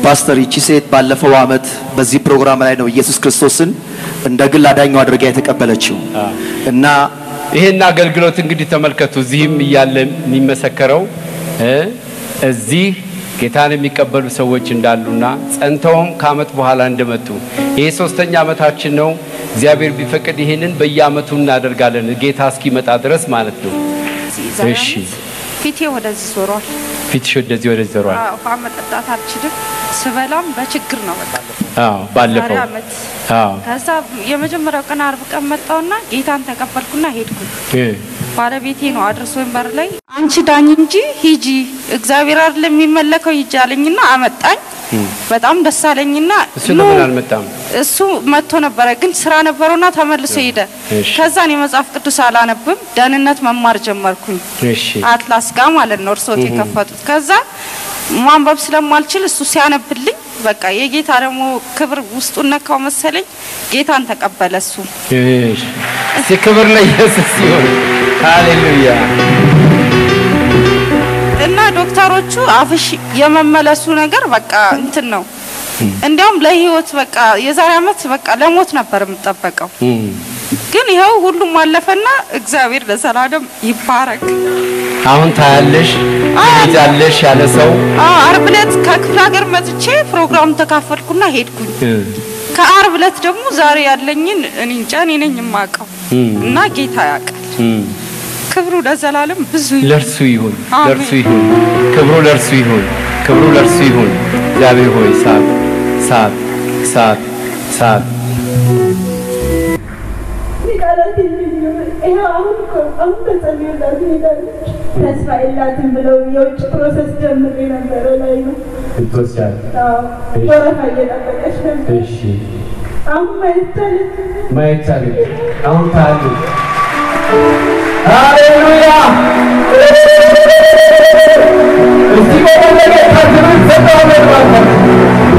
ፓስተር፣ ይቺ ሴት ባለፈው አመት በዚህ ፕሮግራም ላይ ነው ኢየሱስ ክርስቶስን እንደ ግል አዳኟ አድርጋ የተቀበለችው። እና ይሄን አገልግሎት እንግዲህ ተመልከቱ። እዚህም እያለ የሚመሰከረው እዚህ ጌታን የሚቀበሉ ሰዎች እንዳሉና ጸንተውም ከአመት በኋላ እንደመጡ፣ ይሄ 3ኛ አመታችን ነው። እግዚአብሔር ቢፈቅድ ይሄንን በየአመቱ እናደርጋለን፣ ጌታ እስኪመጣ ድረስ ማለት ነው። እሺ። ፊቴ ወደዚህ ዞሯል። ፊትሽ ወደዚህ ዞሯል። አዎ፣ ውሃ መጠጣት አልችልም። ስበላም በችግር ነው በቃ። አዎ፣ ባለፈው። ዛሬ አመት። ከዛ የመጀመሪያው ቀን አርብ ቀን መጣውና ጌታን ተቀበልኩና ሄድኩኝ። ባለቤቴ ነው አድርሶኝ በር ላይ፣ አንቺ ዳኝ እንጂ ሂጂ፣ እግዚአብሔር አይደለም የሚመለከው፣ ሂጂ አለኝና አመጣኝ። በጣም ደስ አለኝና እሱ ለምን አልመጣም? እሱ መጥቶ ነበረ፣ ግን ስራ ነበረውና ተመልሶ ሄደ። ከዛ እኔ መጽሐፍ ቅዱስ አላነብም፣ ደህንነት መማር ጀመርኩኝ። አትላስ ጋር ማለት ነው እርሶት የከፈቱት። ከዛ ማንበብ ስለማልችል እሱ ሲያነብልኝ በቃ የጌታ ደግሞ ክብር ውስጡን ነካው መሰለኝ፣ ጌታን ተቀበለ እሱ። እሺ፣ እስቲ ክብር ለኢየሱስ ይሁን። ሃሌሉያ። እና ዶክተሮቹ አፍሽ የመመለሱ ነገር በቃ እንትን ነው። እንዲያውም ለህይወት በቃ የዛሬ አመት በቃ ለሞት ነበር የምጠበቀው። ግን ይኸው ሁሉም አለፈና እግዚአብሔር ለዘላለም ይባረክ። አሁን ታያለሽ፣ ትሄጃለሽ ያለ ሰው። አዎ፣ ዓርብ ዕለት ከክፍለ ሀገር መጥቼ ፕሮግራም ተካፈልኩና ሄድኩኝ። ከዓርብ ዕለት ደግሞ ዛሬ ያለኝን እኔ እንጃ፣ እኔ ነኝ የማውቀው እና ጌታ ያውቃል። ክብሩ ለዘላለም ብዙ ይሁን። ለእርሱ ይሁን፣ አሜን። ለእርሱ ይሁን፣ ክብሩ ለእርሱ ይሁን፣ ክብሩ ለእርሱ ይሁን። እግዚአብሔር ሆይ ሳብ ሳብ ሳብ ሳብ። ቃላት የለኝም። ይኸው አሁን እኮ አሁን ተጸልዮላት ትሄዳለች። ተስፋ የላትም ብለው የውጭ process ጀምሬ ነበረ ላይ ነው። ልትወስጃት? አዎ፣ ወረፋ እየጠበቀች ነበር። አሁን ማየት ቻለች። ማየት ቻለች። አሁን ታያለች። ሃሌሉያ! እስቲ ቆመን ለጌታ ክብር እንሰጠዋለን ማለት ነው።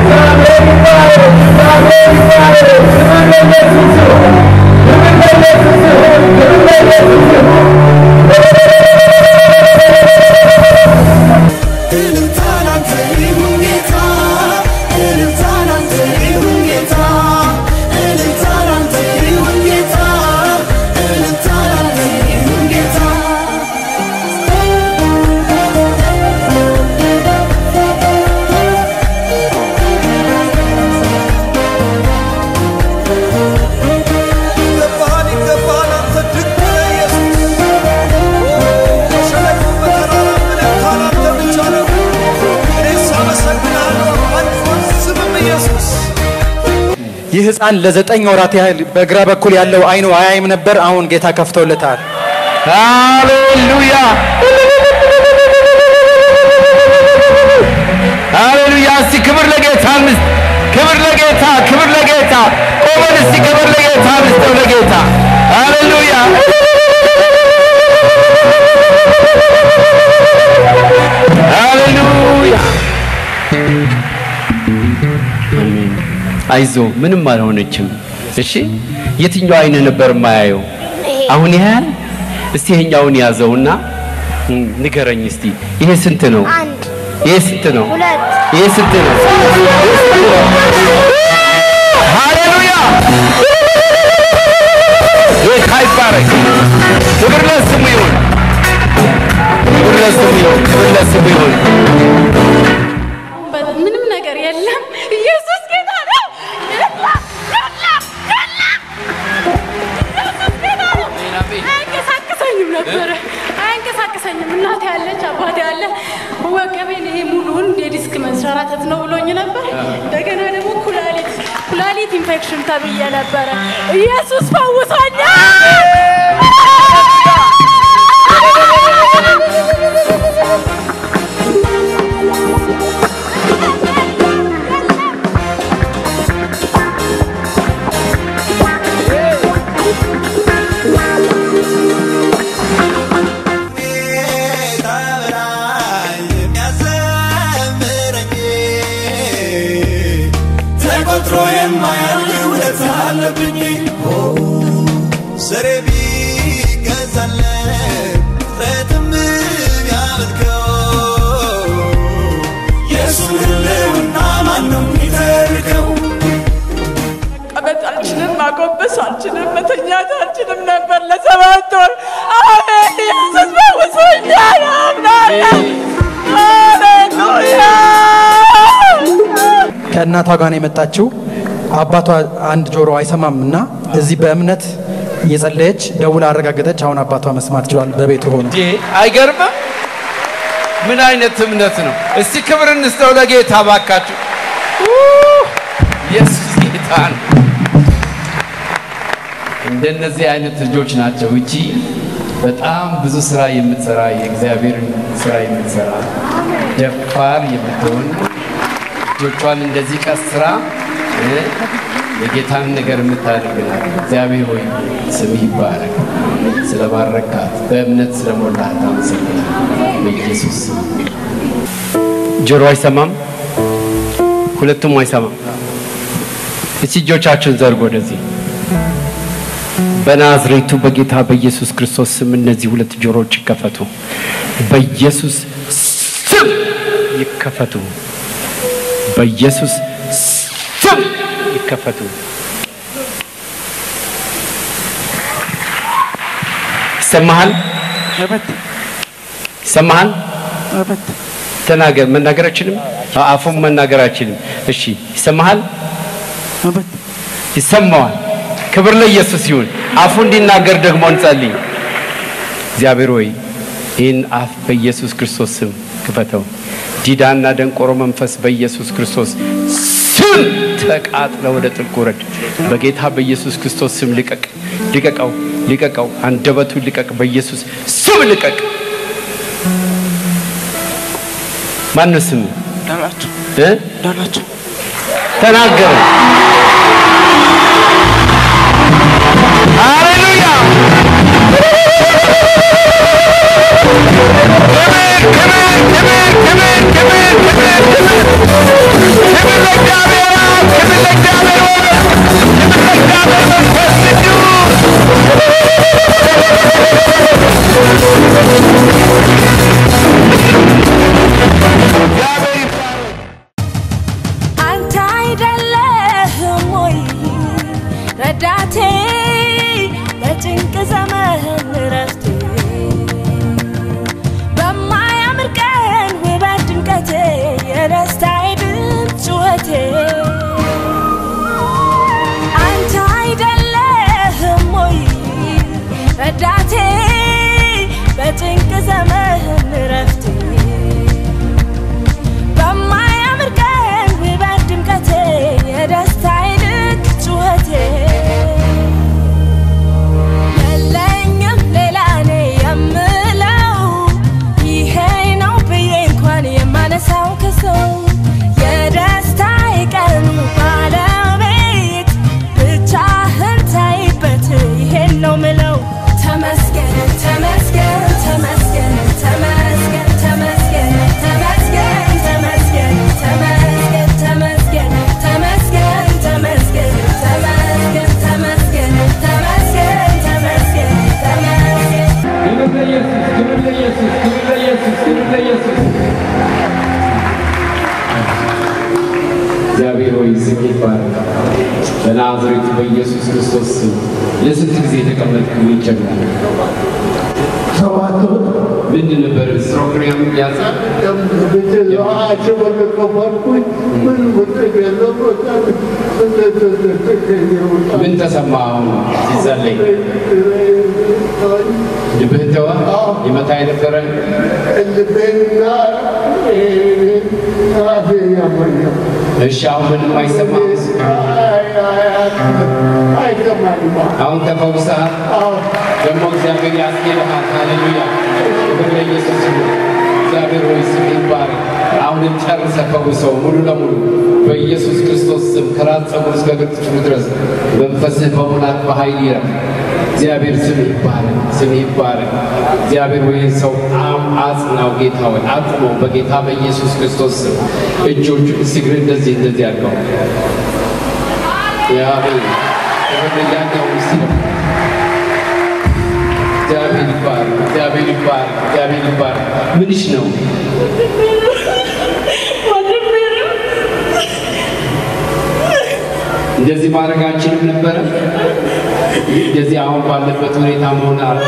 እግዚአብሔር ይባረክ፣ እግዚአብሔር ይባረክ። ክብር ለኢየሱስ ይሁን፣ ክብር ለኢየሱስ ይሁን፣ ክብር ለኢየሱስ ይሁን። እልልታ ላንተ ይሁን ጌታ፣ እልልታ ላንተ ይሁን ጌታ፣ እልልታ ላንተ ይሁን ጌታ፣ እልልታ ላንተ ይሁን ጌታ። ይገባሃል፣ ይገባሃል፣ አንተ ድንቅ ነህ ኢየሱስ። ኦ፣ በሸለቆ በተራራ እልልታ ላንተ ብቻ ነው። እኔስ አመሰግንሃለሁ፣ አልፈጽምም ኢየሱስ። ይህ ህፃን ለ9 ወራት ያህል በግራ በኩል ያለው አይኑ አያይም ነበር። አሁን ጌታ ከፍቶለታል። ሃሌሉያ፣ ሃሌሉያ። እስቲ ክብር ለጌታ እንስጥ። ክብር ለጌታ፣ ክብር ለጌታ። ቆመን እስቲ ክብር ለጌታ እንስጠው ለጌታ። ሃሌሉያ፣ ሃሌሉያ። አሜን። አይዞ፣ ምንም አልሆነችም። እሺ፣ የትኛው አይን ነበር የማያየው? አሁን ያህል እስቲ ይሄኛውን ያዘውና ንገረኝ እስቲ፣ ይሄ ስንት ነው? 1። ይሄ ስንት ነው? 2። ይሄ ስንት ነው? ሃሌሉያ! ጌታ ይባረክ። ክብር ለስሙ ይሁን። ክብር ለስሙ ይሁን። ክብር ለስሙ ይሁን። ምንም ነገር የለም። ኢየሱስ ጌታ ነው። የለም፣ የለም፣ የለም። ኢየሱስ ጌታ ነው። አያንቀሳቅሰኝም ነበረ። አያንቀሳቅሰኝም። እናቴ ያለች፣ አባቴ ያለ፣ ወገቤን ይሄ ሙሉውን የዲስክ መንሸራተት ነው ብሎኝ ነበር። እንደገና ደግሞ ኩላሊት ኢንፌክሽን ተብዬ ነበረ። ኢየሱስ ፈውሶኛል። ጌታ በላይ የሚያዘምረኝ፣ ተቆጥሮ የማያልቅ ውለታ አለብኝ። ዘሬ ቢገዛለት ፍጥረትም ቢያመልከው የእሱን ሕልውና ማን ሃሌሉያ። ከእናቷ ጋር ነው የመጣችው። አባቷ አንድ ጆሮ አይሰማም እና እዚህ በእምነት እየጸለየች ደውላ አረጋገጠች። አሁን አባቷ መስማት ችሏል በቤቱ ሆኖ። አይገርምም? ምን አይነት እምነት ነው? እስቲ ክብር እንስጠው ለጌታ ባካችሁ። ኢየሱስ ጌታ ነው። እንደነዚህ አይነት ልጆች ናቸው። እቺ በጣም ብዙ ስራ የምትሰራ፣ የእግዚአብሔርን ስራ የምትሰራ፣ ደፋር የምትሆን፣ ልጆቿን እንደዚህ ቀስራ የጌታን ነገር የምታደርግ ናት። እግዚአብሔር ሆይ ስምህ ይባረክ። ስለባረካት፣ በእምነት ስለሞላት አመሰግናለሁ። በኢየሱስ ስም። ጆሮ አይሰማም፣ ሁለቱም አይሰማም። እስቲ እጆቻችሁን ዘርጉ ወደዚህ። በናዝሬቱ በጌታ በኢየሱስ ክርስቶስ ስም እነዚህ ሁለት ጆሮዎች ይከፈቱ። በኢየሱስ ስም ይከፈቱ። በኢየሱስ ስም ይከፈቱ። ይሰማሃል? ይሰማሃል? ተናገር። መናገር አይችልም። አፉም መናገር አይችልም። እሺ፣ ይሰማሃል? ይሰማዋል። ክብር ለኢየሱስ ይሁን። አፉ እንዲናገር ደግሞ እንጸልይ። እግዚአብሔር ሆይ ይህን አፍ በኢየሱስ ክርስቶስ ስም ክፈተው። ዲዳና ደንቆሮ መንፈስ በኢየሱስ ክርስቶስ ስም ተቃጥለ ወደ ጥልቁ ውረድ። በጌታ በኢየሱስ ክርስቶስ ስም ልቀቅ፣ ልቀቀው፣ ልቀቀው። አንደበቱን ልቀቅ፣ በኢየሱስ ስም ልቀቅ። ማነው ስም? ዳላቸው። ተናገረ። ሃሌሉያ። ክብር፣ ክብር፣ ክብር፣ ክብር፣ ክብር፣ ክብር፣ ክብር ለእግዚአብሔር አብ፣ ክብር ለእግዚአብሔር ወልድ፣ ክብር ለእግዚአብሔር መንፈስ ቅዱስ። አንተ አይደለህም ወይ ረዳቴ፣ በጭንቅ ዘመን ረፍቴ፣ በማያምር ቀን ውበት ድምቀቴ፣ የደስታዬ ድምፅ ጩኸቴ? አንተ አይደለህም ወይ ረዳቴ፣ በጭንቅ ዘመን ረፍቴ፣ በማያምር ቀን ውበት ድምቀቴ፣ የደስታዬ ልክ ጩኸቴ? የለኝም ሌላ እኔ የምለው፣ ይሄ ነው ብዬ እንኳን የማነሳው ከሰው። የደስታዬ ቀኑ ባለቤት ብቻህን ታይበት፣ ይሄን ነው ምለው። ተመስገን፣ ተመስገን፣ ተመስገን፣ ተመስገን፣ ተመስገን፣ ተመስገን፣ ተመስገን፣ ተመስገን፣ ተመስገን፣ ተመስገን፣ ተመስገን፣ ተመስገን፣ ተመስገን፣ ተመስገን፣ ተመስገን። ክብር ለኢየሱስ፣ ክብር ለኢየሱስ፣ ክብር ለኢየሱስ፣ ክብር ለኢየሱስ። እግዚአብሔር ሆይ ስምህ ይባረክ። በናዝሬቱ በኢየሱስ ክርስቶስ ስም ለስንት ጊዜ የተቀመጥክ ዊልቸር ላይ? 7 ወር። ምንድን ነበር? ስትሮክ ነው ያዘ? ምን ተሰማ አሁን ሲጸለይ? ልብህ ተወ? ይመታ የነበረ? ልቤና ራሴ ያመኛል። እሺ፣ አሁን ምንም አይሰማም? አይሰማኝም። አሁን ተፈውሰሃል። ደግሞ እግዚአብሔር ያስኬድሃል። ሃሌሉያ። ክብር ለኢየሱስ ይሁን። እግዚአብሔር ሆይ ስምህ ይባረክ። አሁንም ጨርሰህ ፈውሰው ሙሉ ለሙሉ በኢየሱስ ክርስቶስ ስም፣ ከራስ ፀጉር እስከ እግር ጥፍሩ ድረስ መንፈስህ በሙላት በኃይል ይረፍ። እግዚአብሔር ስምህ ይባረክ፣ ስምህ ይባረክ። እግዚአብሔር ወይ ሰው አጽናው፣ ጌታ ሆይ አጽመው በጌታ በኢየሱስ ክርስቶስ ስም። እጆቹ እግር እንደዚህ እንደዚህ አድርገው። አሜን። ክብር ለያኛው እስቲ ነው። እግዚአብሔር ይባረክ፣ እግዚአብሔር ይባረክ፣ እግዚአብሔር ይባረክ። ምንሽ ነው? እንደዚህ ማድረግ አንችልም ነበረ? እንደዚህ አሁን ባለበት ሁኔታ መሆን አለ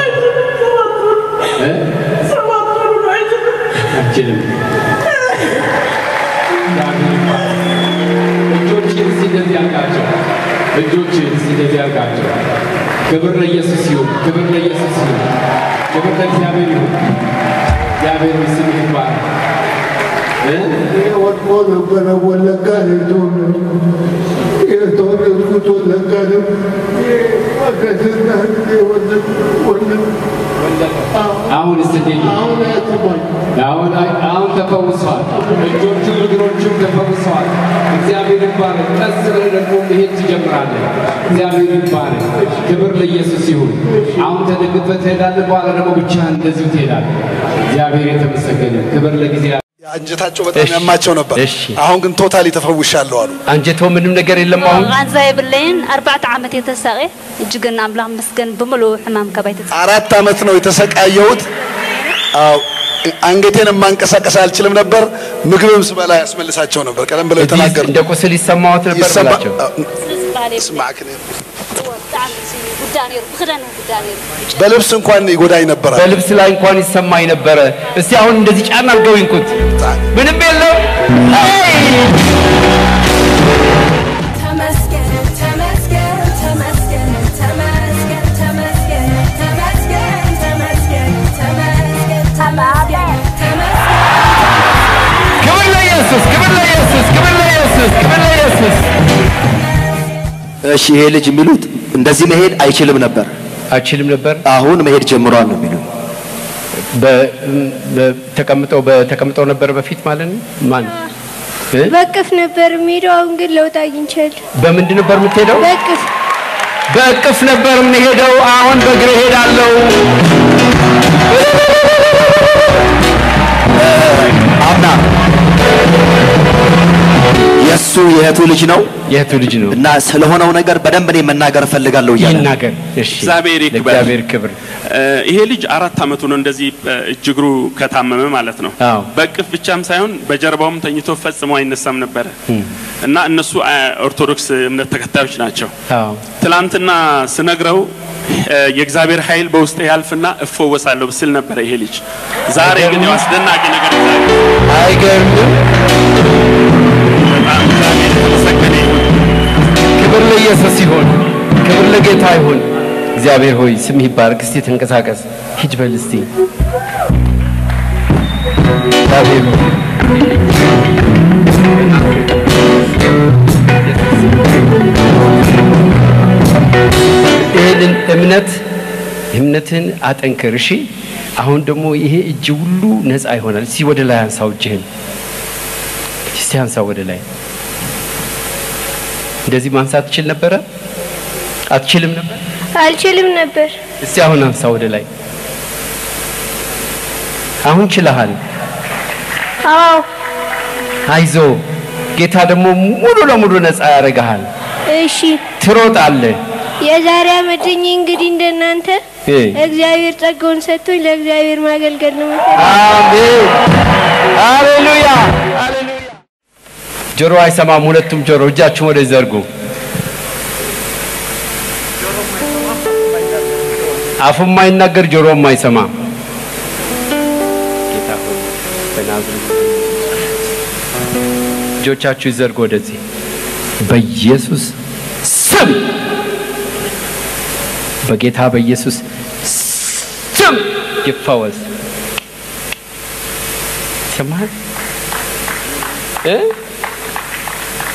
እ? አትችልም። እጆችን እስቲ እንደዚህ አድርጋቸው። እጆችን እስቲ እንደዚህ አድርጋቸው። ክብር ለኢየሱስ ይሁን። ክብር ለኢየሱስ ይሁን። ክብር ለእግዚአብሔር ይሁን። እግዚአብሔር ስምህ ይባረክ። ወድቆ ነበረ። ወለጋ ነው የተወለድኩት፣ ወለጋ ነው። አሁን እስቲ አሁን አሁን ተፈውሷል። እጆቹም እግሮቹም ተፈውሰዋል። እግዚአብሔር ይባረክ። ቀስ ብለህ ደግሞ መሄድ ትጀምራለህ። እግዚአብሔር ይባረክ። ክብር ለኢየሱስ ይሁን። አሁን ተደግፈህ ትሄዳለህ፣ በኋላ ደግሞ ብቻህን እንደዚሁ ትሄዳለህ። እግዚአብሔር የተመሰገነ። ክብር ለጊዜ አንጀታቸው በጣም ያማቸው ነበር። አሁን ግን totally ተፈውሻለሁ አሉ። አንጀቶ ምንም ነገር የለም አሁን። ቃንዛ የብለይን 4 ዓመት የተሳቀ እጅግና አምላክ መስገን በሙሉ ሕማም ከባይ 4 ዓመት ነው የተሰቃየሁት። አዎ አንገቴን ማንቀሳቀስ አልችልም ነበር። ምግብም ስበላ ያስመልሳቸው ነበር። ቀደም ብለው የተናገሩ እንደ ቁስል ይሰማዎት ነበር ብላቸው። በልብስ እንኳን ይጎዳኝ ነበር። በልብስ ላይ እንኳን ይሰማኝ ነበር። እስቲ አሁን እንደዚህ ጫና አድርገው ይንኩት። ምንም የለም። ተመስገን ተመስገን ተመስገን ተመስገን ተመስገን ተመስገን ተመስገን ተመስገን ተመስገን ተመስገን። ክብር ለኢየሱስ፣ ክብር ለኢየሱስ፣ ክብር ለኢየሱስ፣ ክብር ለኢየሱስ። እሺ ይሄ ልጅ የሚሉት እንደዚህ መሄድ አይችልም ነበር። አይችልም ነበር። አሁን መሄድ ጀምሯል ነው የሚሉት። ተቀምጠው ነበር በፊት ማለት ነው። ማን በቅፍ ነበር የሚሄደው። አሁን ግን ለውጥ አግኝቻለሁ። በምንድን ነበር የምትሄደው? በቅፍ። በቅፍ ነበር የምሄደው። አሁን በእግሬ እሄዳለሁ። አምና የሱ የእህቱ ልጅ ነው። የእህቱ ልጅ ነው እና ስለሆነው ነገር በደንብ እኔ መናገር እፈልጋለሁ እያለ ይናገር። እሺ እግዚአብሔር ይክበር። ለእግዚአብሔር ክብር። ይሄ ልጅ 4 ዓመቱ ነው እንደዚህ እጅ እግሩ ከታመመ ማለት ነው። በቅፍ ብቻም ሳይሆን በጀርባውም ተኝቶ ፈጽሞ አይነሳም ነበር እና እነሱ ኦርቶዶክስ እምነት ተከታዮች ናቸው። ትላንትና ስነግረው የእግዚአብሔር ኃይል በውስጤ ያልፍና እፈወሳለሁ ስል ነበር ይሄ ልጅ። ዛሬ ግን ያው አስደናቂ ነገር አይገርምም? በጣም እግዚአብሔር የተመሰገነ ይሁን። ክብር ለኢየሱስ ይሁን። ክብር ለጌታ ይሁን። እግዚአብሔር ሆይ ስምህ ይባረክ። እስቲ ተንቀሳቀስ፣ ሂድ በል እስቲ። እግዚአብሔር ሆይ ይሄንን እምነትህን አጠንክር። እሺ አሁን ደግሞ ይሄ እጅ ሁሉ ነፃ ይሆናል። እስቲ ወደ ላይ አንሳው እጅህን። እስቲ አንሳው ወደ ላይ። እንደዚህ ማንሳት ትችል ነበረ? አትችልም ነበር? አልችልም ነበር። እስቲ አሁን አንሳው ወደ ላይ። አሁን ችለሃል። አዎ። አይዞ፣ ጌታ ደግሞ ሙሉ ለሙሉ ነፃ ያደርግሃል። እሺ። ትሮጣለህ። የዛሬ ዓመት እንግዲህ እንደናንተ እግዚአብሔር ጸጋውን ሰጥቶኝ ለእግዚአብሔር ማገልገል ነው። አሜን። ሃሌሉያ ሃሌሉያ። ጆሮ አይሰማም፣ ሁለቱም ጆሮ። እጃችሁን ወደ ዘርጉ። አፉም የማይናገር ጆሮም የማይሰማ። ጌታ ሆይ በናዝሬቱ እጆቻችሁ ይዘርጉ ወደዚህ በኢየሱስ ስም፣ በጌታ በኢየሱስ ስም ይፈወስ። ይሰማሃል?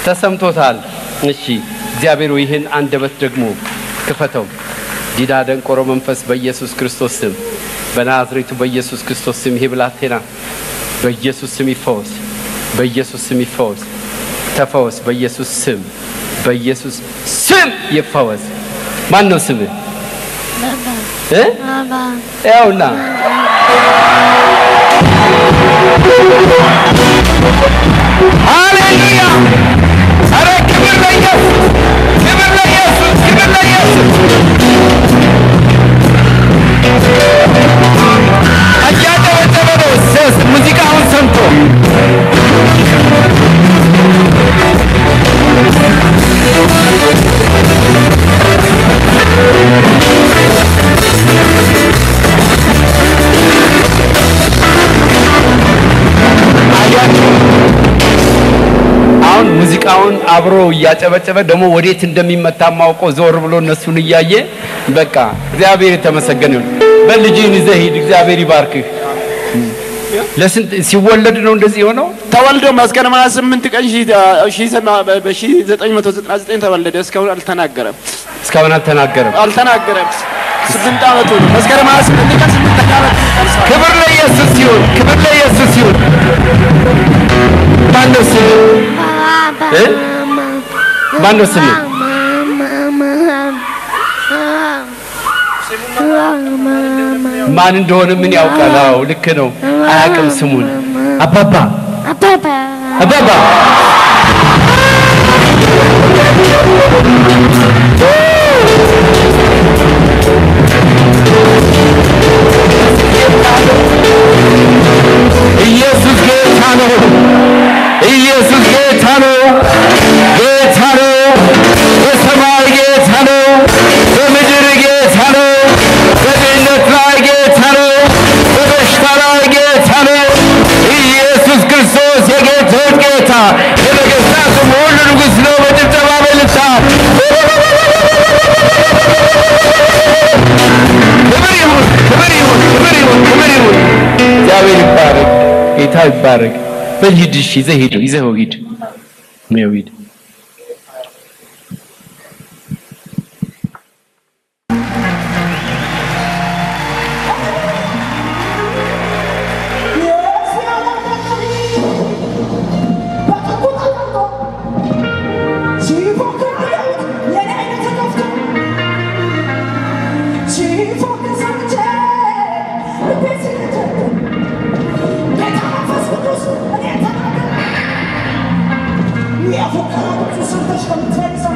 ተሰምቶታል። እሺ እግዚአብሔር ይህን አንደበት ደግሞ ክፈተው። ዲዳ ደንቆሮ መንፈስ በኢየሱስ ክርስቶስ ስም፣ በናዝሬቱ በኢየሱስ ክርስቶስ ስም ይሄ ብላቴና በኢየሱስ ስም ይፈወስ። በኢየሱስ ስም ይፈወስ። ተፈወስ በኢየሱስ ስም፣ በኢየሱስ ስም ይፈወስ። ማን ነው ስምህ? ያውና ሃሌሉያ! ኧረ ክብር ለኢየሱስ፣ ክብር ለኢየሱስ፣ ክብር ለኢየሱስ። እያጨበጨበ ነው ሙዚቃውን ሰምቶ። ሙዚቃውን አብሮ እያጨበጨበ ደግሞ ወዴት እንደሚመታ ማውቆ ዞር ብሎ እነሱን እያየ በቃ እግዚአብሔር የተመሰገነ ይሁን። በልጅህን ይዘህ ሂድ፣ እግዚአብሔር ይባርክህ። ለስንት ሲወለድ ነው እንደዚህ የሆነው? ተወልዶ መስከረም 28 ቀን 1999 ተወለደ። እስካሁን አልተናገረም። እስካሁን አልተናገረም። አልተናገረም። 8 ዓመቱ ነው። መስከረም 28 ቀን 8 ዓመቱ ደርሷል። ክብር ለኢየሱስ ይሁን። ክብር ለኢየሱስ ይሁን። ማነው ስምህ? ማነው ስምህ? ማን እንደሆነ ምን ያውቃል? አዎ ልክ ነው። አያውቅም ስሙን። አባባ አባባ አባባ። ኢየሱስ ጌታ ነው። ኢየሱስ ጌታ ነው። ጌታ ነው። በሰማይ ጌታ ነው። በምድር ጌታ ነው። በድህነት ላይ ጌታ ነው። በበሽታ ላይ ጌታ ነው። ኢየሱስ ክርስቶስ የጌቶች ጌታ የነገሥታትም ሁሉ ንጉሥ ነው። በጭብጨባ በእልልታ ክብር ይሁን፣ ክብር ይሁን፣ ክብር ይሁን፣ ክብር ይሁን። እግዚአብሔር ይባረክ፣ ጌታ ይባረክ። በል ሂድ፣ እሺ፣ ይዘህ ሂድ፣ ይዘኸው ሂድ፣ ይኸው ሂድ። Yeah.